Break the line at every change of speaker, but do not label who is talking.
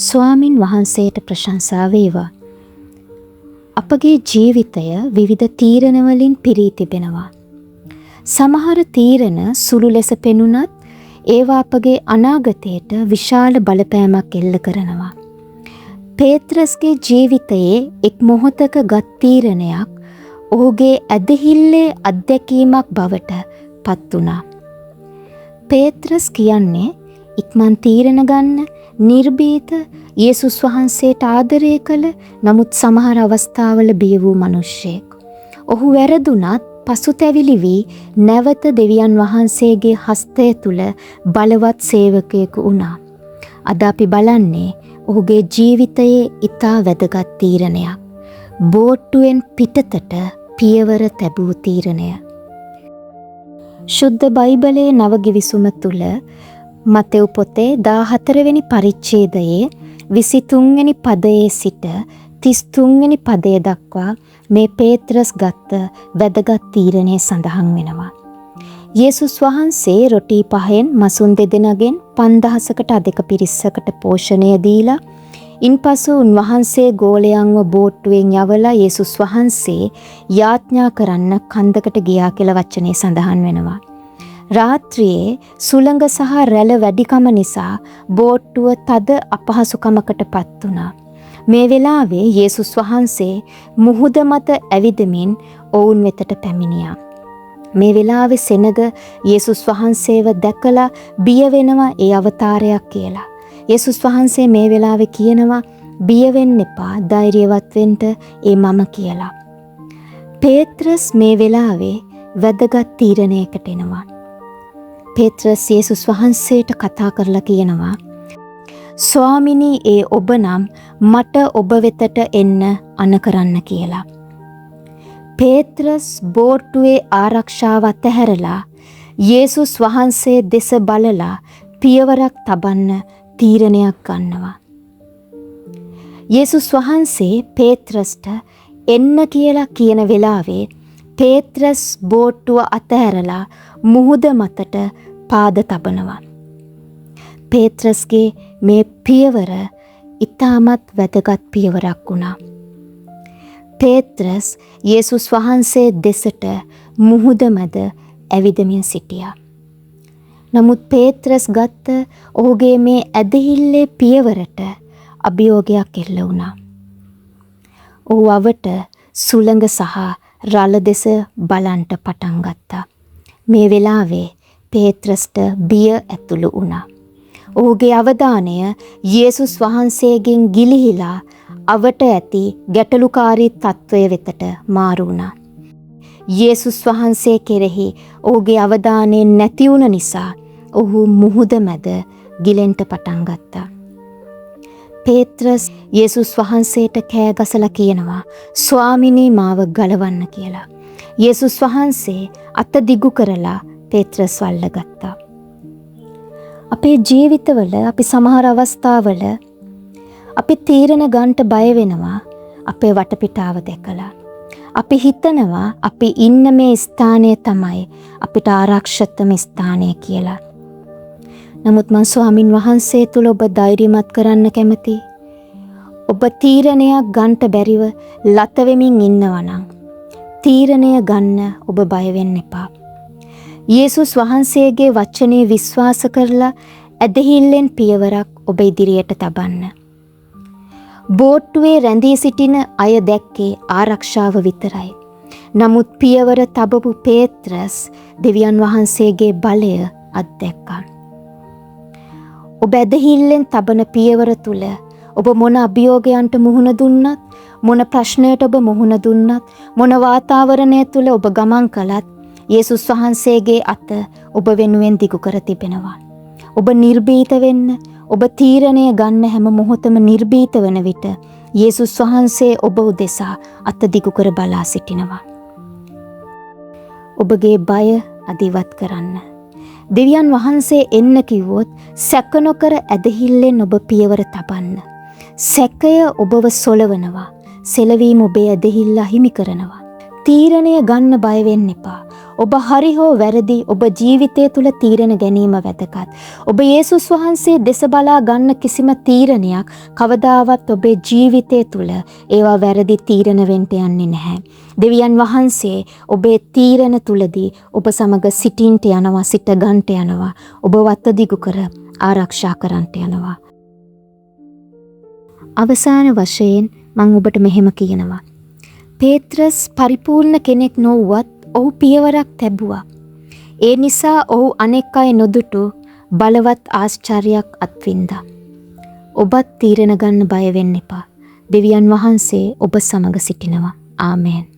ස්වාමින් වහන්සේට ප්‍රශංසා වේවා. අපගේ ජීවිතය විවිධ තීරණවලින් පිරී තිබෙනවා. සමහර තීරණ සුළු ලෙස පෙනුනත් ඒවා අපගේ අනාගතයට විශාල බලපෑමක් එල්ල කරනවා. පේත්‍රස්ගේ ජීවිතයේ එක් මොහොතක ගත් තීරණයක් ඔහුගේ ඇදහිල්ලේ අත්දැකීමක් බවට පත් වුණා. පේත්‍රස් කියන්නේ ඉක්මන් තීරණ ගන්න, නිර්භීත, යේසුස් වහන්සේට ආදරය කළ, නමුත් සමහර අවස්ථාවල බිය වූ මිනිසෙක්. ඔහු වැරදුනත් පසුතැවිලි වී නැවත දෙවියන් වහන්සේගේ හස්තය තුල බලවත් සේවකයෙකු වුණා. අද අපි බලන්නේ ඔහුගේ ජීවිතයේ ඉතා වැදගත් තීරණයක්. බෝට්ටුවෙන් පිටතට පියවර තැබූ තීරණය. ශුද්ධ බයිබලයේ නව ගිවිසුම තුල මතෙව් පොතේ 14 වෙනි පරිච්ඡේදයේ 23 වෙනි පදයේ සිට 33 වෙනි පදය දක්වා මේ පේත්‍රස් ගත්ත වැදගත් තීරණය සඳහන් වෙනවා. යේසුස් වහන්සේ රොටි පහෙන් මසුන් දෙදෙනාගෙන් 5000කට අධික පිරිසකට පෝෂණය දීලා, ඉන්පසු උන්වහන්සේ ගෝලයන්ව බෝට්ටුවෙන් යවලා යේසුස් වහන්සේ යාඥා කරන්න කන්දකට ගියා කියලා වචනේ සඳහන් වෙනවා. රාත්‍රියේ සුළඟ සහ රැළ වැඩිකම නිසා බෝට්ටුව තද අපහසුකමකට පත් වුණා. මේ වෙලාවේ යේසුස් වහන්සේ මුහුද මත ඇවිදමින් ඔවුන් වෙතට පැමිණියා. මේ වෙලාවේ සෙනග යේසුස් වහන්සේව දැකලා බිය වෙනවා ඒ අවතාරයක් කියලා. යේසුස් වහන්සේ මේ වෙලාවේ කියනවා බිය වෙන්න එපා, ධෛර්යවත් වෙන්න, ඒ මම කියලා. පේත්‍රස් මේ වෙලාවේ වැදගත් තීරණයකට එනවා. පේත්‍රස් යේසුස් වහන්සේට කතා කරලා කියනවා, ස්වාමිනී, ඒ ඔබ නම් මට ඔබ වෙතට එන්න අන කරන්න කියලා. පේත්‍රස් බෝට්ටුවේ ආරක්ෂාව අතහැරලා යේසුස් වහන්සේ දෙස බලලා පියවරක් තබන්න තීරණයක් ගන්නවා. යේසුස් වහන්සේ පේත්‍රස්ට එන්න කියලා කියන වෙලාවේ පේත්‍රස් බෝට්ටුව අතහැරලා මුහුද මතට පාද තබනවා. පේත්‍රස්ගේ මේ පියවර ඉතාමත් වැදගත් පියවරක් වුණා. පේත්‍රස් යේසුස් වහන්සේ දෙසට මුහුද මැද ඇවිදමින් සිටියා. නමුත් පේත්‍රස් ගත්ත ඔහුගේ මේ ඇදහිල්ලේ පියවරට අභියෝගයක් එල්ල වුණා. ඔහු අවට සුළඟ සහ රළ දෙස බලන්ට පටන් ගත්තා. මේ වෙලාවේ පේත්‍රස්ට බිය ඇතුළු වුණා. ඔහුගේ අවධානය යේසුස් වහන්සේගෙන් ගිලිහිලා අවට ඇති ගැටලුකාරී තත්ත්වය වෙතට මාරු වුණා. යේසුස් වහන්සේ කෙරෙහි ඔහුගේ අවධානය නැති වුණ නිසා ඔහු මුහුද මැද ගිලෙන්ට පටන් ගත්තා. පේත්‍රස් යේසුස් වහන්සේට කෑ ගසලා කියනවා, ස්වාමිනී, මාව ගලවන්න කියලා. යේසුස් වහන්සේ අත දිගු කරලා පේත්‍රස් අල්ලගත්තා. අපේ ජීවිතවල අපි සමහර අවස්ථාවල අපි තීරණ ගන්නට බය වෙනවා අපේ වටපිටාව දැකලා. අපි හිතනවා අපි ඉන්න මේ ස්ථානය තමයි අපිට ආරක්ෂිතම ස්ථානය කියලා. නමුත් මං ස්වාමින් වහන්සේ තුල ඔබ ධෛර්යමත් කරන්න කැමතියි. ඔබ තීරණයක් ගන්නට බැරිව ලත වෙමින් ඉන්නවා නම් තීරණය ගන්න ඔබ බය වෙන්න එපා. යේසුස් වහන්සේගේ වචනේ විශ්වාස කරලා ඇදහිල්ලෙන් පියවරක් ඔබ ඉදිරියට තබන්න. බෝට්ටුවේ රැඳී සිටින අය දැක්කේ ආරක්ෂාව විතරයි. නමුත් පියවර තබපු පේත්‍රස් දෙවියන් වහන්සේගේ බලය අත්දැක්කා. ඔබ ඇදහිල්ලෙන් තබන පියවර තුල ඔබ මොන අභියෝගයන්ට මුහුණ දුන්නත්, මොන ප්‍රශ්නයට ඔබ මුහුණ දුන්නත්, මොන වාතාවරණය තුල ඔබ ගමන් කළත්, යේසුස් වහන්සේගේ අත ඔබ වෙනුවෙන් දිගු කර තිබෙනවා. ඔබ නිර්භීත වෙන්න, ඔබ තීරණය ගන්න හැම මොහොතම නිර්භීත වන විට යේසුස් වහන්සේ ඔබ උදෙසා අත දිගු කර බලා සිටිනවා. ඔබගේ බය අදිවත් කරන්න. දෙවියන් වහන්සේ එන්න කිව්වොත් සැක නොකර ඇදහිල්ලෙන් ඔබ පියවර තබන්න. සැකය ඔබව සොලවනවා. සෙලවීම ඔබේ ඇදහිල්ල අහිමි කරනවා. තීරණය ගන්න බය වෙන්න එපා. ඔබ හරි හෝ වැරදි, ඔබ ජීවිතය තුළ තීරණ ගැනීම වැදගත්. ඔබ යේසුස් වහන්සේ දෙස බලා ගන්න කිසිම තීරණයක් කවදාවත් ඔබේ ජීවිතය තුළ ඒවා වැරදි තීරණ වෙන්න යන්නේ නැහැ. දෙවියන් වහන්සේ ඔබේ තීරණ තුලදී ඔබ සමග සිටින්ට යනවා, සිට ගන්නට යනවා. ඔබ වත දිගු කර ආරක්ෂා කරන්නට යනවා. අවසාන වශයෙන් මං ඔබට මෙහෙම කියනවා. පේත්‍රස් පරිපූර්ණ කෙනෙක් නොවුවත් ඔහු පියවරක් තැබුවා. ඒ නිසා ඔහු අනෙක් අය නොදුටු බලවත් ආශ්චර්යයක් අත්විඳා. ඔබත් තීරණ ගන්න බය වෙන්න එපා. දෙවියන් වහන්සේ ඔබ සමග සිටිනවා. ආමේන්.